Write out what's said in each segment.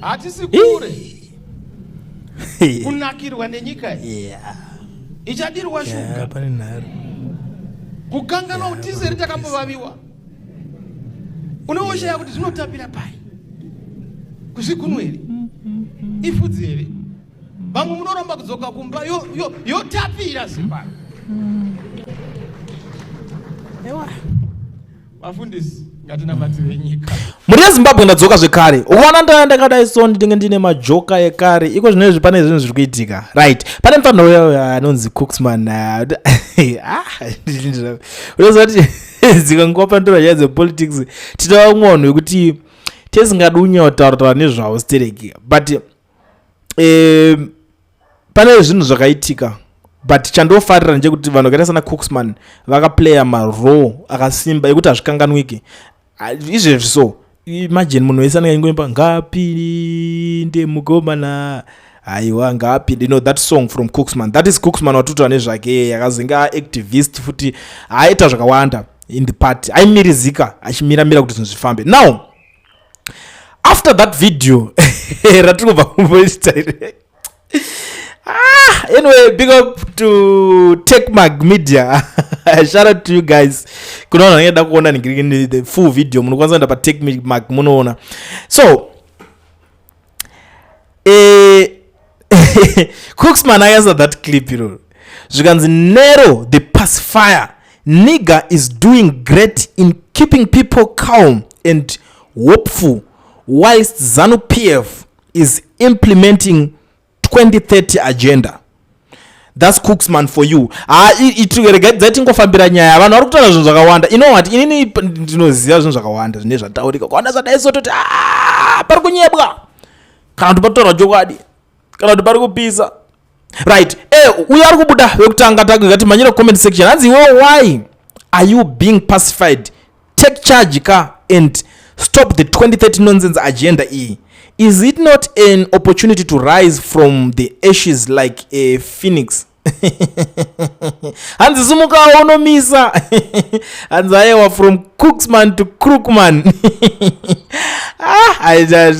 Hatisi kure kunakirwa nenyika iyi. Ichadirwa shuga. Pane nharo. Kukanganwa kuti tizere takambovaviwa. Unowoshaya kuti zvinotapira pai. Kuzvigunwe here? Ifudzi here? Vamwe munoramba kudzoka kumba yotapira Zimbabwe. Ewa. Vafundisi, ngatinamatire nyika. Mhuri yeZimbabwe, ndadzoka zvekare. Ukaona ndaya ndakadai so, ndinenge ndine majoka ekare. Iko zvino izvi pane zvinhu zviri kuitika, right? Pane mufanira uya anonzi Cooksman. Ah, unoziva kuti dzimwe nguva panotora nyaya dzepolitics, tine vamwe vanhu vekuti tesingadi kunyautaura taura nezvavo stereki, but pane zvinhu zvakaitika. But chandofarira ndechekuti vanhu vakaita sana Cooksman vakaplaya marole akasimba ekuti hazvikanganwiki. Ah, izvezvi so imagine munhu wese anenge aingoimba "Ngapinde mukomana, aiwa ngapinde," that song from Cooksman. That is Cooksman watotaura nezvake, yakazenge aactivist futi, aita zvakawanda in the party, aimirizika achimiramira kuti zvinhu zvifambe. Now, after that video ratiri kubva kumboita, ah, anyway, big up to Techmag Media, shout out to you guys. Kuna vanhu vanenge da kuona the full video, munokwanisa kuenda paTechmag munoona. So Cooksman akaisa that clip iroro, zvikanzi, "Nero the pacifier nigger is doing great in keeping people calm and hopeful whilst ZANU PF is implementing 2030 agenda." That's Cooksman for you. Ha, regaidzai tingofambira nyaya. Vanhu vari kutaura zvinhu zvakawanda. You know what, inini ndinoziva zvinhu zvakawanda zvine zvataurika kuwanda zvadai, sototi, "Ah, pari kunyebwa," kana kuti patotaura chokwadi, kana kuti pari kupisa, right? Uyo ari kubuda wekutanga, ngati manyira comment section. Hanzi, "Iwe, why are you being pacified? Take charge ka and stop the 2030 nonsense agenda iyi. Is it not an opportunity to rise from the ashes like a phoenix?" Hanzi, "Sumuka unomisa." Hanzi, "Aiwa, from Cooksman to Crookman." Ah, yes,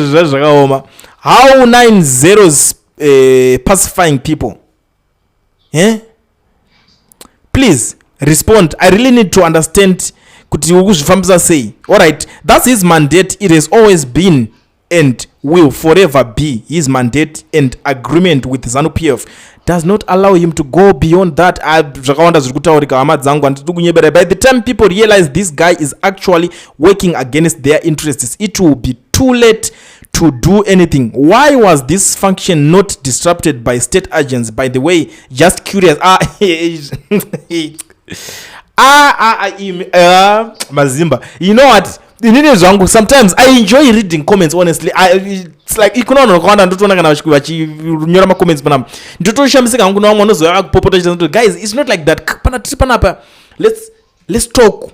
zvakaoma. How nine zeros pacifying people, eh? Please respond, I really need to understand kuti uri kuzvifambisa sei. Alright, that's his mandate. It has always been and will forever be his mandate, and agreement with ZANU PF does not allow him to go beyond that. Ah, zvakawanda zviri kutaurika, hama dzangu, handidi kunyebera. By the time people realize this guy is actually working against their interests, it will be too late to do anything. Why was this function not disrupted by state agents, by the way? Just curious. Ah, ah, ah, ah, mazimba, you know what, inini zvangu sometimes I enjoy reading comments, honestly. It's like ikuna vanhu vakawanda ndotoona kana vachinyora macomments panapa, ndotoshamisika hangu. Kuna vamwe vanozouya kupopota chita. Guys, it's not like that. Pana tiri panapa, let's talk,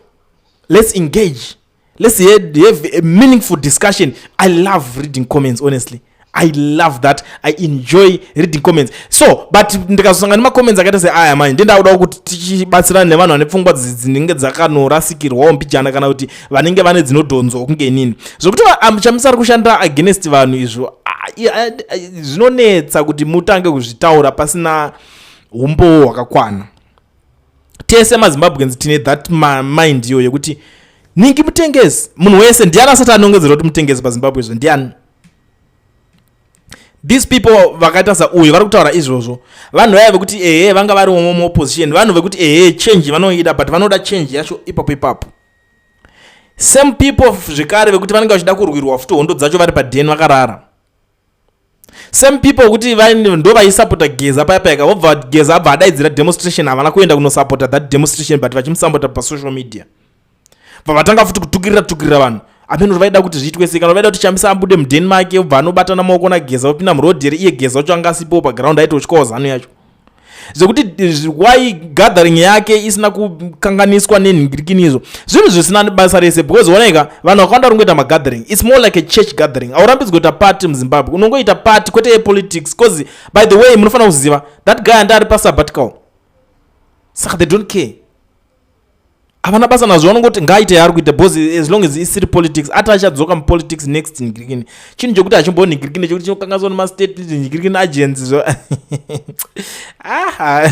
let's engage, let's have a meaningful discussion. I love reading comments, honestly. I love that. I enjoy reading comments. So, but ndikazosangana nemacomments akaita seaya manje, ndindakudawo kuti tichibatsirana nevanhu vane pfungwa dzinenge dzakanorasikirwawo mbijana, kana kuti vanenge vane dzinodhonzwa kunge inini, zvokuti Chamisa ari kushanda against vanhu. Izvo, ah, zvinonetsa kuti mutange kuzvitaura pasina umbowo hwakakwana. Tese maZimbabweans tine that mind iyo yekuti ningi mutengesi. Munhu wese ndiani asati anongedzera kuti mutengesi paZimbabwe? Izvo ndiani? These people vakaita sauyu vari kutaura izvozvo, vanhu vaya vekuti ehe, vanga vari muopposition, vanhu vekuti ehe, change vanoida, but vanoda change yacho ipapo ipapo. Same people zvekare vekuti vanenge vachida kurwirwa futi hondo dzacho vari padheni vakarara. Same people kuti ndo vaisapota Geza paya paya, vobva Geza abva adaidzira demonstration, havana kuenda kunosapota that demonstration, but vachimusapota pasocial media. Bva vatanga futi kutukirira tukirira vanhu. Ameno vaida kuti zviitwe sei, kana vaida kuti Chamisa abude mudheni make, obva anobatana maoko naGeza, opinda murodhi here? Iye Geza wacho anga asipowo paground, aitotyawo ZANU yacho, zvekuti why gathering yake isina kukanganiswa nenhingirikini? Izvo zvinhu zvisina basa rese, because onaika vanhu vakawanda vari kungoita magathering. It's more like a church gathering. Haurambidzwi kuita party muZimbabwe, unongoita party, kwete yepolitics, because by the way, munofanira kuziva that guy andi ari pasabbatical, saka they don't care. Havana basa nazvo, vanongoti ngaaite yaari kuita because as long as isiri politics, ati achadzoka mupolitics next nhingirikini. Chinhu chekuti hachimbonhingirikini, chekuti chinokanganiswa nemastate nhingirikini agents zvo. Ah,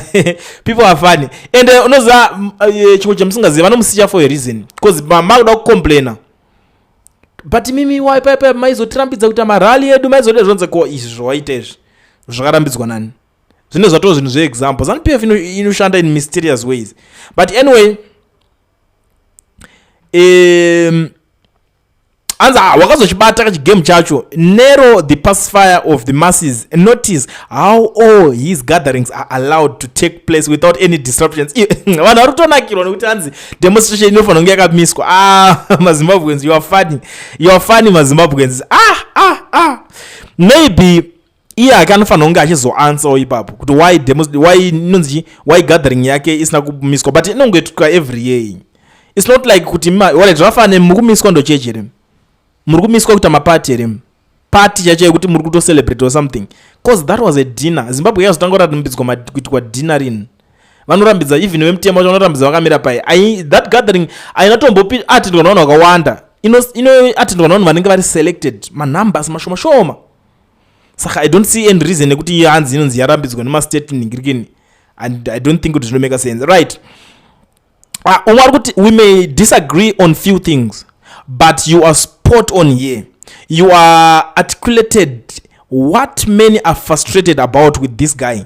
people are funny. And unoziva chimwe chamusingazivi, vanomusiya for a reason, because makuda kucomplaina, but mimi wai pai maizotirambidza kuita marally edu, maizoda zvonze. Ko izvi zvawaita izvi zvakarambidzwa nani? Zvine zvatoo zvinhu zveexample. ZANU PF inoshanda in mysterious ways. But anyway, anzi, ah, wakazochibata kachigame chacho. Nero the pacifier of the masses. Notice how all his gatherings are allowed to take place without any disruptions. Vanhu vari kutonakirwa nekuti hanzi demonstration inofanira kunge yakamiswa. Ah, maZimbabweans, you are funny, you are funny, maZimbabweans. Ah, ah, ah, maybe iye ake anofanira kunge achizoansawo ipapo kuti why demos, why inonzi, why gathering yake isina kumiswa. But inongoitwa every year. It's not like kuti alright, zvakafanana muri kumiswa ndochechi here, muri kumiswa kuita mapati here, pati chacho yekuti muri kutocelebrate or something, 'cause that was a dinner. Zimbabwe yazotanga kurambidzwa kuitwa dinner rini? Vanorambidza even vemutemo vacho vanorambidza vakamira pai. That gathering haina tombopi attendwa navanhu vakawanda, inoattendwa navanhu vanenge vari selected, manumbers mashoma shoma. Saka I don't see any reason yekuti hanzi inonzi yarambidzwa nemastate nhingirikini, and I don't think kuti zvinomake sense, right? Umwe ari kuti, "We may disagree on few things, but you are spot on here. You are articulated what many are frustrated about with this guy.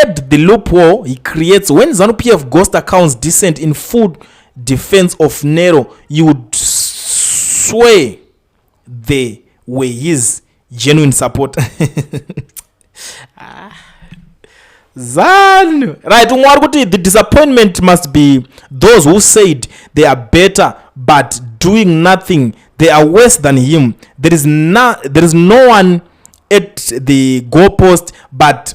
Add the loophole he creates when ZANU PF ghost accounts descend in full defense of Nero, you would swear they were his genuine support." Ah. ZANU, right? Umwe ari kuti, "The disappointment must be those who said they are better but doing nothing. They are worse than him. There is no one at the goalpost, but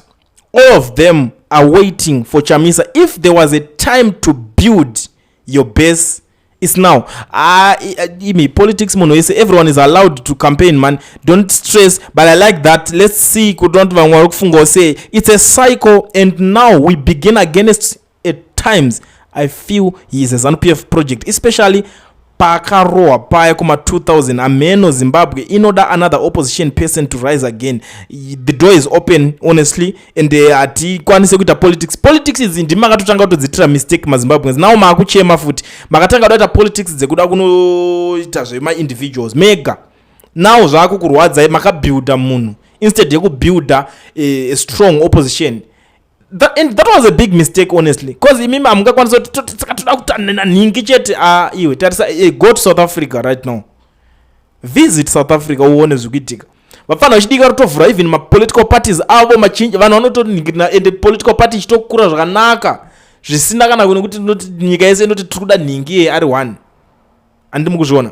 all of them are waiting for Chamisa. If there was a time to build your base, it's now." Ah, imi, politics munhu wese, everyone is allowed to campaign, man. Don't stress. But I like that. Let's see kuti vanhu vamwe vari kufungawo sei. It's a cycle and now we begin against. At times I feel he is a ZANU PF project, especially paakarohwa paya kuma-2000. Ameno, Zimbabwe inoda another opposition person to rise again. The door is open, honestly, and hatikwanise kuita politics. Politics idzi ndimi makatotanga kutodziitira mistake, maZimbabweans. Now maakuchema futi. Makatanga kudaita politics dzekuda kunoita zvemaindividuals mega. Now zvaakukurwadzai. Makabuilda munhu instead yekubuilda a strong opposition. And that was a big mistake, honestly, because imimi hamungakwanisa kuti saka toda kutanena nhingi chete. Ah, iwe tarisa, go to South Africa right now. Visit South Africa uone zvikuitika. Vapfana vachidika kutovhura even mapolitical parties avo machinji. Vanhu vanotoningirina ende political party ichitokura zvakanaka, zvisina kana nekuti noti nyika yese inoti tiri kuda nhingi ye ari one. Handimi kuzviona?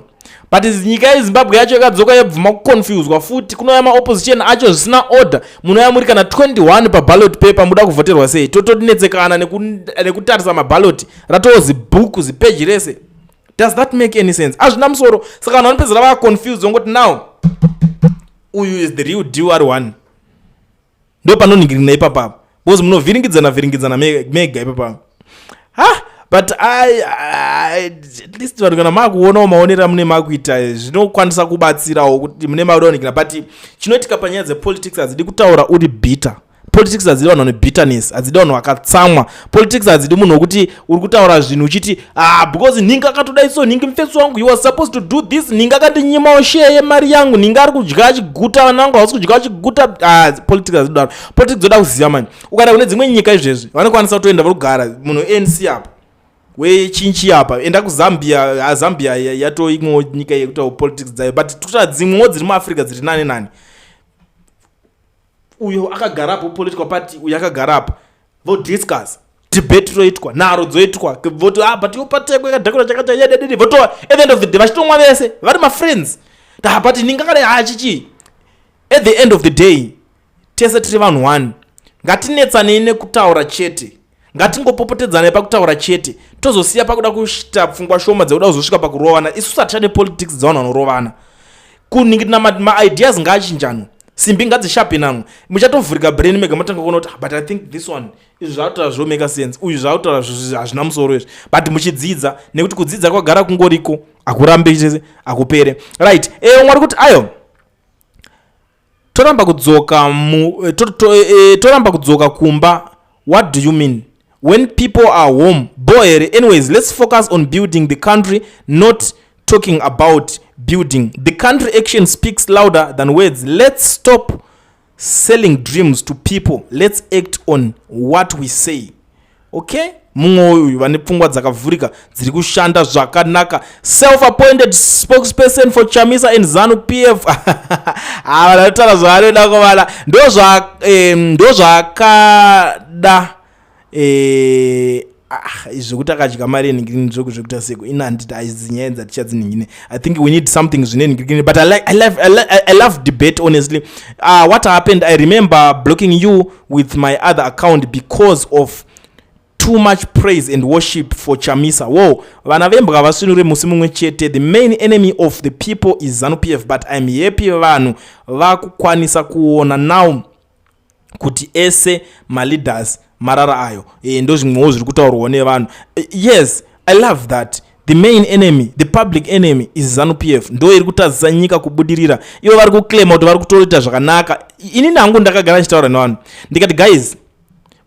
But nyika yeZimbabwe yacho yakadzoka yabvuma kuconfuswa futi. Kunouya maopposition acho zvisina order. Munouya muri kana 21 paballot paper, muda kuvhoterwa sei? Totonetsekana nekutarisa maballot, ratoo zibhuku zipeji rese. Does that make any sense? Hazvina musoro. Saka vanhu vanopedzera vaconfused, vongoti now uyu is the real deal, ari one. Ndo panoningirina ipapapa, because munovhiringidzana vhiringidzana mega ipapapa. Ha, but at least vanhu kana makuonawo maonero amune makuita, zvinokwanisa kubatsirawo kuti mune makudaonekera. But chinoitika panyaya dzepolitics, hadzidi kutaura uri bitter. Politics hadzidi vanhu vane bitterness, hadzidi vanhu vakatsamwa. Politics hadzidi munhu wekuti uri kutaura zvinhu uchiti, "Ah, because nhingi akatodai, so nhingi mufesi wangu, he was supposed to do this. Nhingi akandinyimawo share yemari yangu. Nhingi ari kudya achiguta, vana vangu havasi kudya achiguta." Ah, politics hadzidi daro. Politics dzoda kuziva mani. Ukaenda kune dzimwe nyika izvezvi, vanokwanisa kutoenda vari kugara munhu ANC apa, wechinchi apa. Enda kuZambia. Zambia yato imwewo nyika yekuitawo politics dzayo, but tikuta dzimwewo dziri muAfrica dziri nani nani. Uyo akagarapo political party, uyo akagarapo, vodiscuss, debate roitwa, nharo dzoitwa, voti, "Ah, but iwo party yako yakadhakura chakati yededede." Voto at the end of the day vachitomwa vese vari mafriends. Ta, but ningakadai ha chichi. At the end of the day tese tiri vanhu one. Ngatinetsanei nekutaura chete, ngatingopopotedzanai pakutaura chete, tozosiya pakuda kuita pfungwa shoma dzekuda kuzosvika pakurovana. Isusu hatichade politics dzevanhu vanorovana. Kuningirina maideas ngaachinjanwa. Simbi ngadzisharpenanwe. Muchatovhurika brain mega, matanga kuona kuti, "Ah, but I think this one, izvi zvakutaura zvomake sense, uyu zvakutaura hazvina musoro izvi." But muchidzidza, nekuti kudzidza kwagara kungoriko, hakurambi chese, hakupere, right? Umwe ari kuti ayo toramba kudzoka mu eh, to, to, eh, toramba kudzoka kumba. What do you mean when people are home bo here? Anyways, let's focus on building the country, not talking about building the country. Action speaks louder than words. Let's stop selling dreams to people. Let's act on what we say. Okay, mumwe uyu vane pfungwa dzakavhurika dziri kushanda zvakanaka, self-appointed spokesperson for Chamisa and ZANU PF. Vanotaura zvavanoda kuvana. Ndo zvakada ah, zvekuti akadya mari yenhingirikini, zvekuita seko ina handiti aizi nyaya dzatichadzinhingine. I think we need something zvine nhingirikini, but I, like, I, love, I, like, I love debate, honestly. What happened? I remember blocking you with my other account because of too much praise and worship for Chamisa. Wo vana vembwa vasvinure musi mumwe chete. The main enemy of the people is ZANU PF, but I'm happy vanhu vakukwanisa kuona now kuti ese maleaders marara ayo. Ndo zvimwewo zviri kutaurwawo nevanhu. Yes, I love that. The main enemy, the public enemy, is ZANU PF. Ndo iri kutadzisa nyika kubudirira. Ivo vari kuclaima kuti vari kutoita zvakanaka. Inini hangu ndakagara ndichitaura nevanhu, ndikati, "Guys,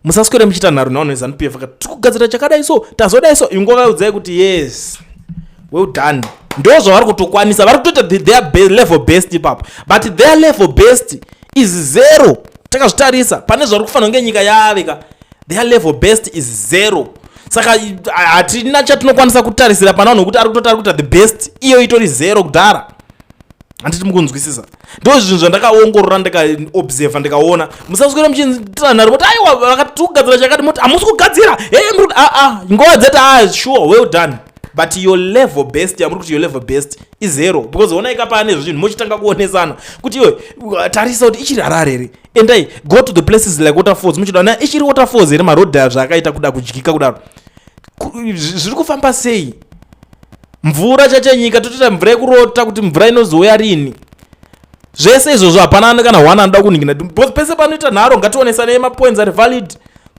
musaswere muchiita nharo nevanhu veZANU PF. Akati tiri kugadzira chakadai, so tazodai." So ingovaudzai kuti, "Yes, well done." Ndo zvavari kutokwanisa, vari kutoita their level best ipapo, but their level best is zero. Takazvitarisa pane zvari kufanira kunge nyika yave ka, their level best is zero. Saka hatina chatinokwanisa kutarisira pana vanhu, kuti ari kutoti ari kuita the best, iyo itori zero kudhara. Handiti mukunzwisisa? Ndo zvinhu zvandakaongorora, ndikaobserva, ndikaona. Musaswera muchitanharo kuti aiwa, vakati tiri kugadzira chakati, moti hamusi kugadzira. Aa, nguva dzati, ah, sure, well done, but your level best yamuri kuti your level best izero, because onai kapane zvinhu muchitanga kuonesana kuti iwe tarisa kuti ichiri Harare here. Endai, go to the places like Waterfalls, muchida na ichiri Waterfalls here, marodhi aya zvaakaita kuda kudyika kudaro. Zviri kufamba sei? Mvura chachenyika totoita mvura yekurota kuti mvura inozouya rini. Zvese izvozvo hapana kana one anoda kuningina, because pese panoita nharo, ngationesanei mapoints ari valid.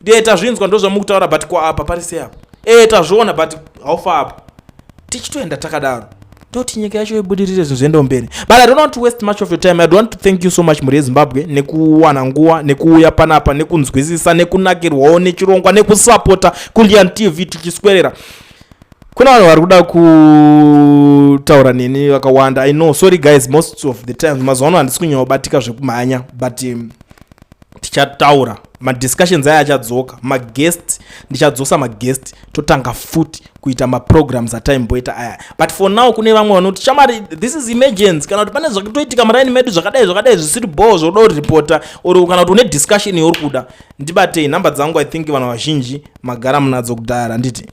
E, tazvinzwa, ndo zvamukutaura, but kwaapa pari sei apo? E, tazviona, but haufa apo? Tichitoenda takadaro, toti nyika yacho ibudirire, zvinhu zviendewo mberi. But I don't want to waste much of your time. I want to thank you so much, mhuri yeZimbabwe, nekuwana nguva nekuuya panapa, nekunzwisisa, nekunakirwawo nechirongwa, nekusapota Kulian TV. Tichiswerera kuna vanhu vari kuda kutaura neni vakawanda. I know, sorry guys, most of the times mazuva ano handisi kunyanyobatika zvekumhanya, but tichataura madiscussions aya achadzoka, maguest ndichadzosa maguest, totanga futi kuita maprograms ataimboita aya. But for now, kune vamwe vanoti, "Shamari, this is emergency," kana kuti pane zvakatoitika muraini medu zvakadai zvakadai zvisiri bho, zvoda kuripota, or kana kuti une discussion yauri kuda, ndibatei. Nhamba dzangu, I think vanhu vazhinji magara munadzo kudhara, handiti?